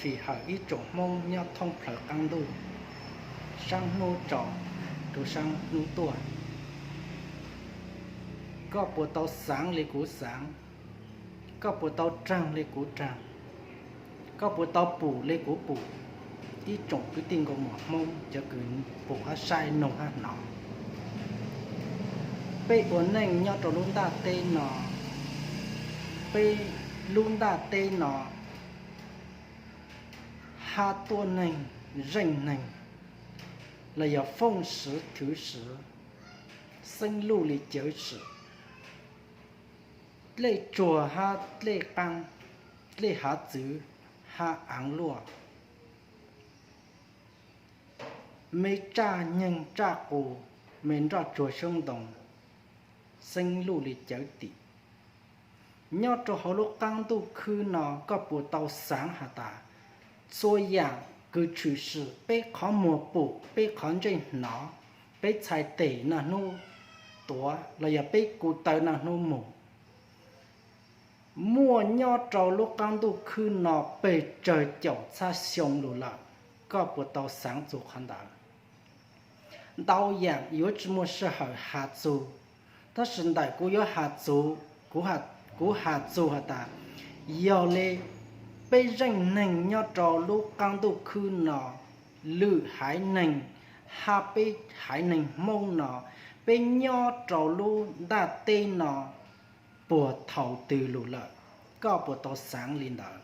Tsis hawm ib tsoom Hmoob nyob thoob plawg qaab ntuj, saab nub tsaus rua saab nub tuaj, koj puas tau xaav le kuv xaav? Koj puas tau raag le kuv raag? Koj puas tau pum le kuv pum? Ib tsoom kwv tij nkauj muam Hmoob cov kws pum hab saib noog hab hnov, peb ua neej nyob rau lub ntaaj teb no, peb lub ntaaj teb no hab tuab neeg, zeej neeg, los yog fooj swv thwv swv, xeeb luj li cawv swm, dlej tsuag hab dlej qaab, dlej hav txwv hab aav luaj, me tsaj nyeeg tsaj qus, me nroj tsuag xyoob ntoo, xeeb luj li cawv tim. Nyob rau hauv lub qaab ntuj khwb no koj puas tau xaav has tas, txhua yaam kws tshwm sim peb qhov muag pum, peb qhov ntsej hnov, peb txhais tes naj hnub tuav los yog peb kuv taw naj hnub moog, muaj nyob rau lub qaab ntuj khwb no pes tsawg caum txhab xyoo lug lawm, koj puas tau xaav txug qhov ntawd? Ntau yaam yuav tsis muaj sij hawm has txug, tab sis ntawm kuv yuav has txug, kuv has txug has tas, yog le peb zeej neeg nyob rau lub qaab ntuj khwb no, lwm haiv neeg hab peb haiv neeg Hmoob no, peb nyob rau lub ntaaj teb no puag thaum twg lug lawm, koj puas tau xaav li ntawd?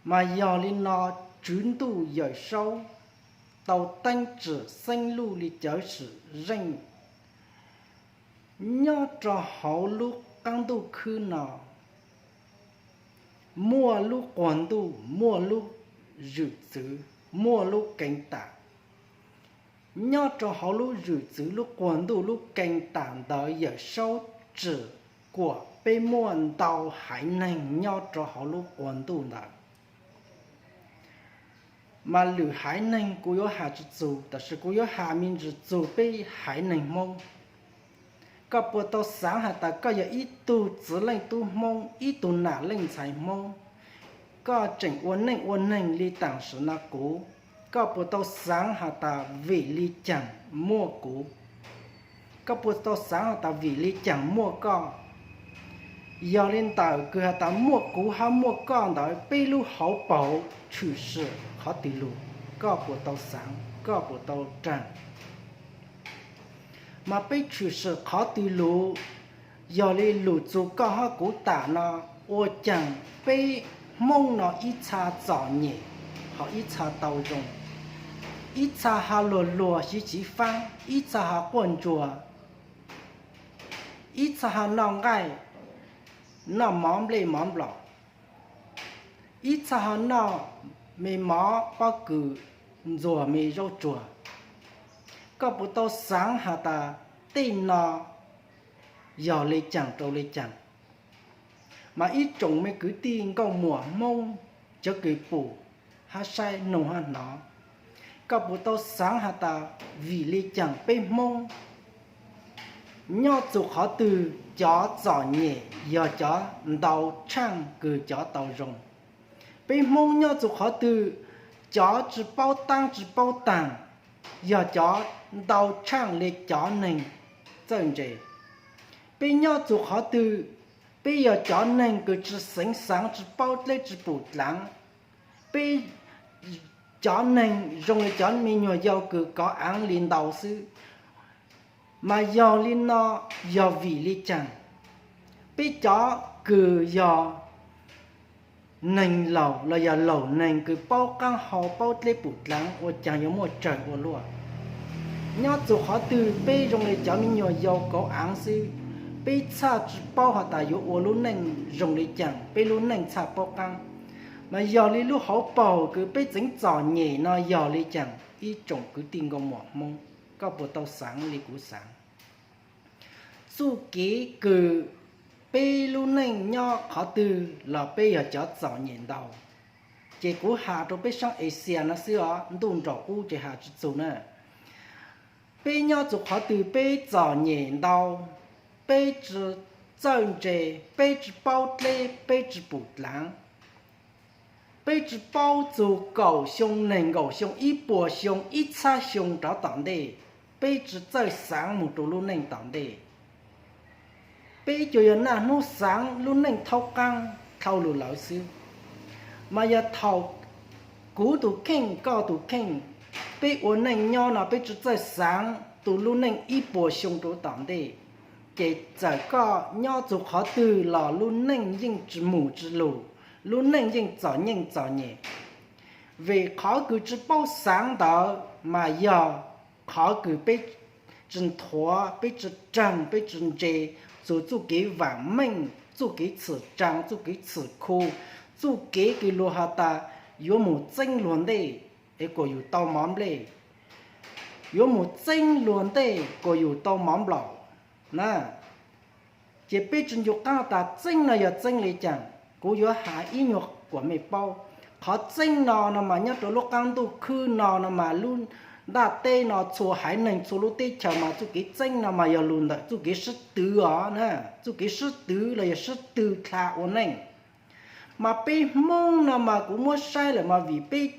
Mas yog li no, Tswv Ntuj Yawm Saub tau teeb tsim xeeb luj li cawv swm zeej nyob rau hauv lub qaab ntuj khwb no, muaj lub quas ntuj, muaj lub zwm txwv, muaj lub kee tam. Nyob rau hauv lub zwm txwv, lub quas ntuj, lub kee tam ntawd Yawm Saub tsim kuam peb muaj ntau haiv neeg nyob rau hauv lub quas ntuj ntawd. Mas lwm haiv neeg kuv yuav has tsis txug, tab sis kuv yuav has me ntsis txug peb haiv neeg Hmoob. Koj puas tau xaav has tas koj yog ib tug txiv leej tub Hmoob, ib tug nam leej ntxhais Hmoob, koj tseem ua neej ua neeg li taam sim no kuv, koj puas tau xaav has tas vim li caag muaj kuv? Koj puas tau xaav has tas vim li caag muaj koj? Yog li ntawd, kws has tas muaj kuv hab muaj koj ntawd, peb lub hauv paus tshwm sim qhov twg lug, koj puas tau xaav, koj puas tau raag? Mas peb tshwm sim qhov twg lug? Yog li lug txug koj hab kuv tam no, ua caag peb Hmoob no ib txha txom nyem, ho ib txha tau zoo, ib txha ha luag luag siv tsiv faab, ib txha ha quaj ntsuag, ib txha ha noj nqaij, noj mov nplej mov nplaum, ib txha ho noj me mov pob kws ntxuag me zaub tsuag. Koj puas tau xaav has tas tej no yog le caag rau le caag? Mas ib tsoom me kwv tij nkauj muam Hmoob, cov kws pum hab saib noog hab hnov, koj puas tau xaav has tas vim le caag peb Hmoob nyob txug qhov twg cov txom nyem yog cov ntau tshaaj kws cov tau zoo? Peb Hmoob nyob txug qhov twg cov tsis paub taab tsis paub taag yog cov ntau tshaaj le cov neeg txawj ntse? Peb nyob txug qhov twg peb yog cov neeg kws tsis xeev xaav, tsis paub dleb, tsis pum dlaav, peb cov neeg zoo le cov me nyuam yaus kws kov aav li ntau xwb? Mas yog li no, yog vim li caag peb cov kws yog neeg laus los yog laus neeg kws paub qaab hau paub dleb pum dlaav ua caag yuav muaj tsawg ua luaj? Nyob txug qhov twg peb zoo le cov me nyuam yaus kauv aav xwb, peb txhaj tsis paub has tas yuav ua lub neej zoo le caag, peb lub neej txhaj paub qaab? Mas yog li lub hauv paus kws peb txeev txom nyem no yog le caag? Ib tsoom kwv tij nkauj muam Hmoob, koj puas tau xaav le kuv xaav? Txuj kev kws peb lub neej nyob qhov twg los peb yog cov txom nyem ntau. Ces kuv has rau peb saab Asia no xwb os, ntuj nraum ub ces has tsis txug na. Peb nyob txug qhov twg peb txom nyem ntau, peb tsis txawj ntse, peb tsis paub dleb, peb tsis pum dlaav. Peb tsis paub txug kaum xyoo, nees nkaum xyoo, ib puas xyoo, ib txhab xyoo rov tom ntej, peb tsis txawj xaav moog rua lub neej tom ntej. Peb tsuas yog naj hnub xaav lub neej thaub qaab dhau lug lawm xwb. Mas yog thaum kuv tug kheej, koj tug kheej, peb ua neej nyob no peb tsis txawj xaav tug lub neej ib puas xyoo rua tom ntej, ces txawm koj nyob txug qhov twg los lub neej yeej tsis mus tsis lug, lub neej yeej txom nyem txom nyem. Vim qhov kws tsis paub xaav ntawd mas yog qhov kws peb tsis nthuav, peb tsis raug, peb tsis ntse txug txuj kev vaam meej, txuj kev txhim tsaa, txuj kev txhim khu, txuj kev kws luag has tas yuav mus txeeb luag ntej es kuas yug tau mov nplej, yuav mus txeeb luag ntej kuas yug tau mov nplaum na. Ces peb tsis ncu qaab tas txeeb no yog txeeb le caag. Kuv yuav has ib nyuag kuas mej paub. Qhov txeeb no no mas nyob rua lub qaab ntuj khwb no no mas lub ntaaj teb no txhua haiv neeg txhua lub teb chaws mas txuj kev txeeb no mas yog lug ntawm txuj kev sib tw os na. Txuj kev sib tw los yog sib tw dlha ua neej. Mas peb Hmoob no mas kuv muab saib lawm mas vim peb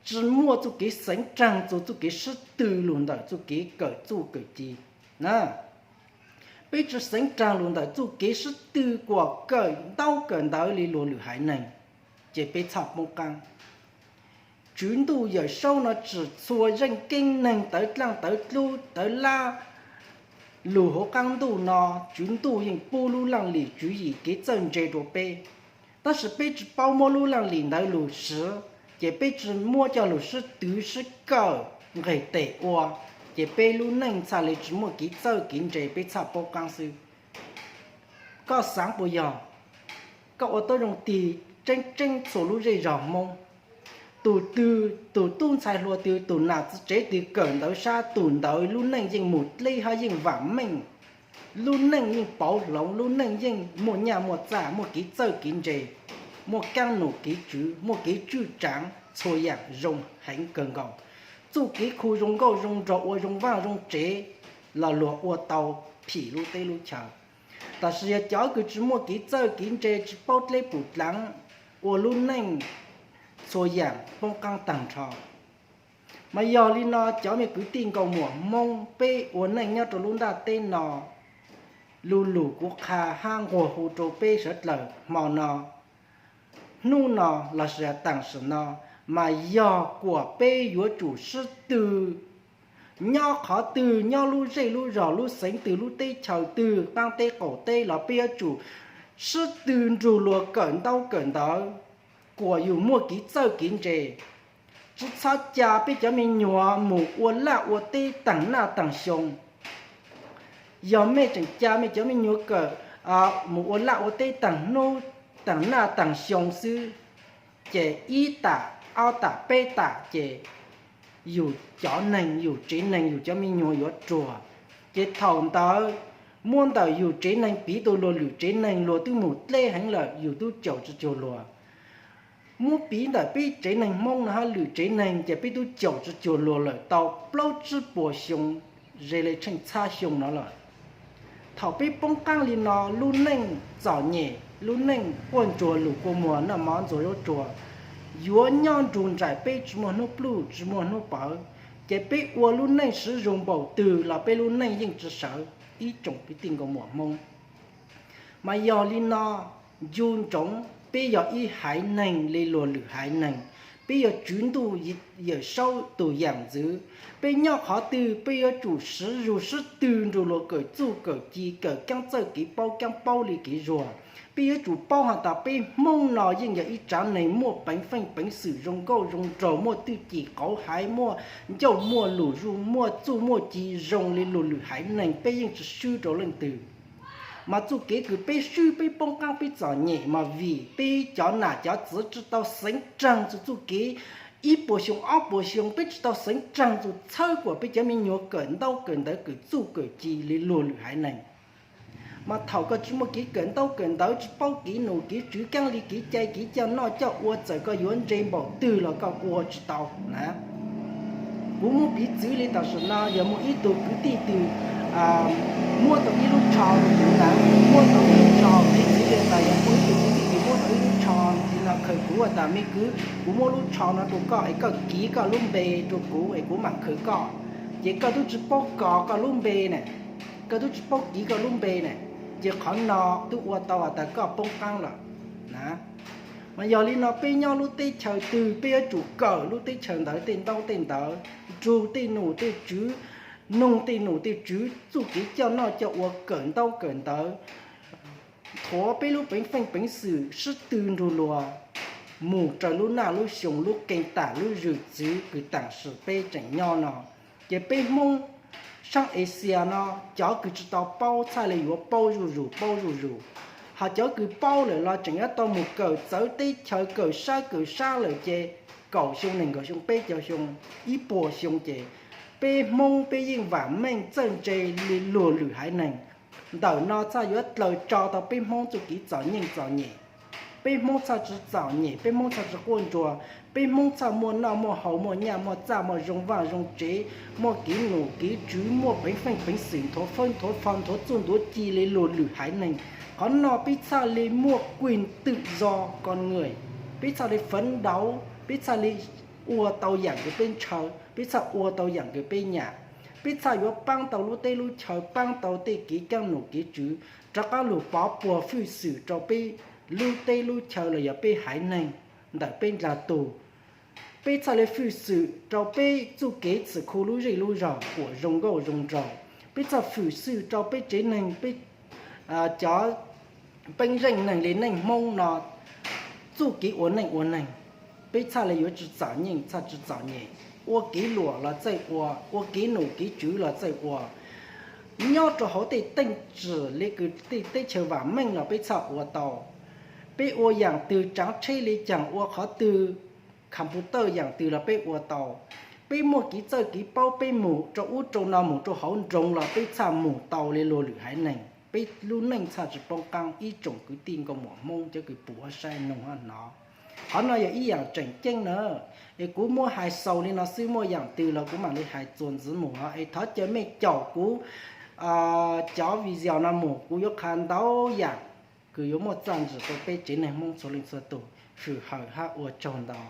tsis muaj txuj kev xeev raag txug txuj kev sib tw lug ntawm txuj kev kawm txuj kawm ci na. Peb tsis xeev raag lug ntawm txuj kev sib tw kuas kawm ntaub kawm ntawv le luag lwm haiv neeg, ces peb txhaj poob qaab. Tswv Ntuj Yawm Saub no tsim txhua zeej keeb neeg tawv dlaaj tawv dlub tawv lab lug huv qaab ntuj no, Tswv Ntuj yeej pub lub laaj lim tswv yim kev txawj ntse rua peb. Tab sis peb tsis paub muab lub laaj lim ntawd lug siv, ces peb tsis muab coj lug sib tw sib kawm nqeg tes ua, ces peb lub neej txhaj le tsis muaj kev txawj kev ntse, peb txhaj poob qaab xwb. Koj xaav puas yog? Koj ua tub zoo tig tseeb tseeb txhua lub zej zog Hmoob. Tug twg, tug tub ntxhais hluas twg, tug nam txiv tsev twg kawm ntawv sab, tug ntawd lub neej yeej mus dleb hab yeej vaam meej, lub neej yeej pauv hloov, lub neej yeej muaj nyaj muaj txaj, muaj kev txawj kev ntse, muaj kaab num kev tswv, muaj kev tswj tsaav, txhua yaam zoo heev kawg nkaus. Txuj kev khu zoo nkauj zoo nraug, ua zoo vaaj zoo tsev los luag ua tau phim lub teb lub chaw. Tab sis yog cov kws tsis muaj kev txawj kev ntse, tsis paub dleb pum dlaav, ua lub neej txhua yaam poob qaab taag nrho. Mas yog li no cov me kwv tij nkauj muam Hmoob, peb ua neej nyob rau lub ntaaj teb no, lu lug kuv qha hab nquag hu rau peb sawv dlawg hmo no, hnub no lossis taam sim no, mas yog kuas peb yuav tsum sib tw nyob qhov twg, nyob lub zej lub zog, lub xeev twg, lub teb chaws twg, qaab teb qaum teb los peb yuav tsum sib tw nrug luag kawm ntaub kawm ntawv, kuas yus muaj kev txawj kev ntse. Tsis txhob ca peb cov me nyuam mus ua laj ua teb taag naj taag xyoo. Yog mej tseem ca mej cov me nyuam kawm mus ua laj ua teb taag nub, taag naj taag xyoo xwb, ces ib tam, ob tam, peb tam ces yus cov neeg, yus tsev neeg, yus cov me nyuam yuav ruag. Ces thaum ntawd muab ntawm yus tsev neeg piv tau luag lwm tsev neeg, luag twb mus dleb heev lawm, yus twb caum tsis cuag luag. Muab piv ntawm peb tsev neeg Hmoob no hab lwm tsev neeg ces peb twb caum tsis cuag luag lawm tau plaub tsib puas xyoo, ze le tsheej txhab xyoo no lawm. Thaum peb poob qaab li no, lub neej txom nyem, lub neej quaj ntsuag lus kua muag noj mov ntxuag zaub tsuag, yuav nyob nrug nraim peb tsis muaj hnub pluj tsis muaj hnub pawv, ces peb ua lub neej siv zoo npaum twg los peb lub neej yeej tsis sawv, ib tsoom kwv tij nkauj muam Hmoob. Mas yog li no, ncu ntsoov peb yog ib haiv neeg li luag lwm haiv neeg, peb yog Tswv Ntuj Yawm Saub tus yam ntxwv. Peb nyob qhov twg peb yuav tsum siv zug sib tw nrug luag kawm txuj kawm ci, kawm kaab txawj kev paub kaab paub li kev zuag. Peb yuav tsum paub has tas peb Hmoob no yeej yog ib tsaav neeg muaj peev feej peev xwm zoo nkauj zoo nraug, muaj twj cim qauv haiv, muaj ncauj muaj lus zuj, muaj txuj muaj ci zoo li luag lwm haiv neeg, peb yeej tsis swb rau leej twg. Mas txuj kev kws peb swb peb poob qaab peb txom nyem mas vim peb cov nam cov txwv tsis tau xeev raag txug txuj kev ib puas xyoo ob puas xyoo, peb tsis tau xeev raag txug txhawb kuas peb cov me nyuam kawm ntaub kawm ntawv kawm txuj kawm ci li luag lwm haiv neeg. Mas thaum koj tsis muaj kev kawm ntaub kawm ntawv, tsis paub kev num kev tswv, kaab li kev cai kev coj noj coj ua, txawm koj yuav ntse npaum twg los koj ua tsis tau na. Kuv muab piv txwv li tam sim no yog muaj ib tug kwv tij twg muab tau ib lub tsho rau kuv na, muab tau ib lub tsho, piv txwv li tas yog muaj ib tug kwv tij twg muab tau ib lub tsho li no khaws kuv, Me kwv, kuv muab lub tsho no rau koj es koj kiv koj lub npe rau kuv es kuv mam khwv koj. Ces koj twb tsis paub kos koj lub npe ne, koj twb tsis paub kiv koj lub npe ne, ces qhov no twb ua tau has tas koj poob qab lawm na. Mas yog li no peb nyob lub teb chaws twg peb yuav tsum kawm lub teb chaws ntawd tej ntaub tej ntawv, nrug tej num tej tswv, nug tej num tej tswv txuj kev coj noj coj ua, kawm ntaub kawm ntawv, nthuav peb lub peev feej peev xwm sib tw nrug luag mus raws lub naj lub xyoo lub qee tam lub zwm txwv kws taam sim peb tseem nyob no. Ces peb Hmoob saab Asia no cov kws tsis tau paub txhaj le yuav paub zuj zus paub zuj zus, hos cov kws paub lawm los tseem yuav tau mus kawm txawv teb chaws kawm sab kawm sab lawm ces kaum xyoo nees nkaum xyoo peb caug xyoo ib puas xyoo ces peb Hmoob peb yeej vam meej txawj ntse li luag lwm haiv neeg. Ntawm no txhaj yuav dlaws tso tau peb Hmoob txuj kev txom nyem txom nyem. Peb Hmoob txhaj tsis txom nyem, peb Hmoob txhaj tsis quaj ntsuag, peb Hmoob txhaj muaj noj muaj haus muaj nyaj muaj txaj muaj zoo vaj zoo tsev, muaj kev num kev tswv, muaj peev feej peev xwm nthuav fawb nthuav fo nthuav txuj nthuav ci li luag lwm haiv neeg. Qhov no peb txhaj li muaj quyền tự do con người, peb txhaj li phấn đấu, peb txhaj li ua tau yaam kws peb ntshaw, peb txhaj ua tau yaam kws peb nyam. Peb txhaj yuav paab tau lub teb lub chaw, paab tau tej kev kaab num kev tswv, rov qaab lug pov puag fwj xwm rau peb lub teb lub chaw los yog peb haiv neeg ntawm peb dlaag tug. Peb txhaj li fwj xwm rau peb txuj kev txhwm khu lub zej lub zog kuas zoo nkauj zoo nraug. Peb txhaj fwm xwm rau peb tsev neeg, peb cov peeb zeej neeg li neej Hmoob no txuj kev ua neej ua neeg. Peb txhaj li yuav tsis txom nyem txhaj tsis txom nyem, ua kev luam los txawj ua, ua kev num kev tswv los txawj ua. Nyob rau hauv tej teej tsim li kws tej teb chaws vam meej los peb txhaj ua tau. Peb ua yaam twg, tsaav tsheb li caag, ua qhov twg, computer yaam twg los peb ua tau. Peb muaj kev txawj kev paub peb mus rau ub rau no, mus rau hauv nroog los peb txhaj mus tau li luag lwm haiv neeg. Peb lub neej txhaj tsis poob qaab ib tsoom kwv tij nkauj muam Hmoob cov kws pum ua saib noog hab no. Qhov no yog ib yaam tseem ceeb na. Es kuv muab hais xaus li no xwb, muaj yaam twg los kuv mam li hais txuas ntxiv mus os. Es thov caw mej caum kuv cov video no mus, kuv yuav qha ntau yaam kws yuav muaj txaj ntsig rau peb tsev neeg Hmoob txhua leej txhua tug swm hawm hab ua tsaug ntau.